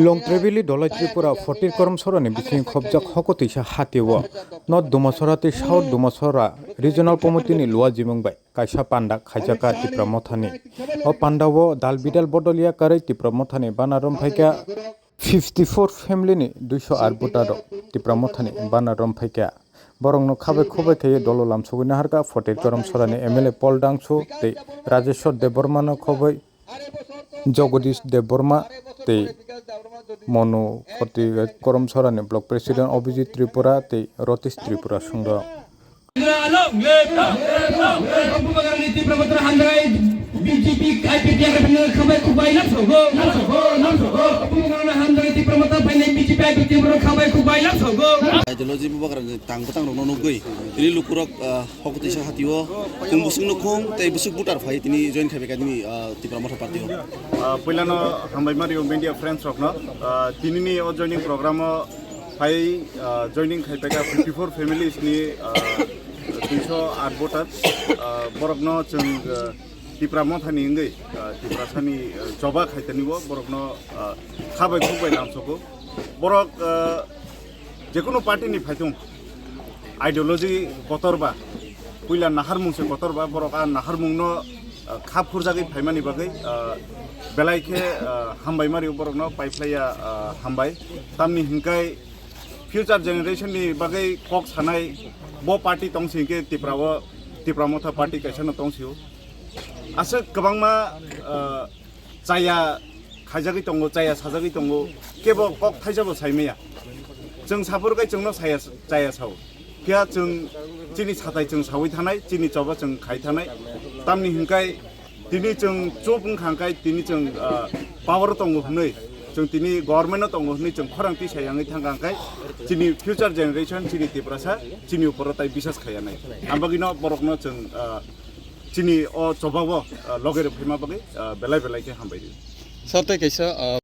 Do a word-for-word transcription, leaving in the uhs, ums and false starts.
Longtrebili Dolai Tripura Fotir Koromsorani bising khobjak hokotwisa hatio North Dumasora tei South Dumasora Regional Committee ni luajimung bai kaisa panda khaijaka Tipra Mothani. O pandao dal bidal bodoliya karwi Tipra Mothani bana romphaikha fifty four family ni duiso ar buta rok Tipra Mothani bana romphaikha. Borokno khabai khubai khe dolo lamsogwi naharkha Fotir Koromsorani M L A Paul Dangsu tei Rajeshwar Debbarmano khobwi Jagadish Debbarma tei Monu Fotir Koromsorani Block President Abhijit Tripura tei Ratish Tripura songdo. B J P I P T R khabai khubai lamsogo, lamsogo, lamsogo. Ideology bubagra ni tang bwtang rokno nugwi tini lukurok, ah, hokotwisa hatio khung bwswk nukhung tei bwswk voter phai tini join khaibai kha nini, ah, Tipra Motha Party o. Ah, puilano hambai mario media friends rokno, ah, tinini o joining program o phai, ah, joining khaibai kha fifty four families ni, ah, duiso aat voter, ah, borokno chwng, ah, Tipra Mothani wngwi, ah, Tiprasani, ah, choba khaitani o borokno, ah, khabai khukbai lamsogo. Borok, ah, jekunu party ni phaithung ideology kotor ba, puila naharmung se kotor ba, borok a naharmung no, ah, khap khurjagwi phaimani bagwi, ah, belai khe, ah, hambai mario borokno paiphlaiya, ah, hambai. Tamni hinkai future generation ni bagwi kok sanai bo party tongsi hinkhe Tipra o, Tipra Motha party kaisa no tongsio. Aswk kwbangma, ah, chaya khaijagwi tongo, chaya sajagwi tongo, kebo kok thaisabo saimaya. Chwng saphuru khe chwngno saya, chaya sao. Phiya chwng chini satai chwng sawi thanai, chini choba chwng khai thanai. Tamni hinkai tini chwng chup wngkha hinkai tini chwng, ah, power tongo hwnwi, chwng tini government o tongo hwnwi chwng khorang tisa yangwi thangkha hinkai chini future generation, chini Tiprasa, chini uporo tai bisas khaiya nai. Ambagwino borokno chwng, ah, chini o chobao, ah, loge rwphaima bagwi, ah, belai belai khe hambai rw. Sir, tei kaisa, ah,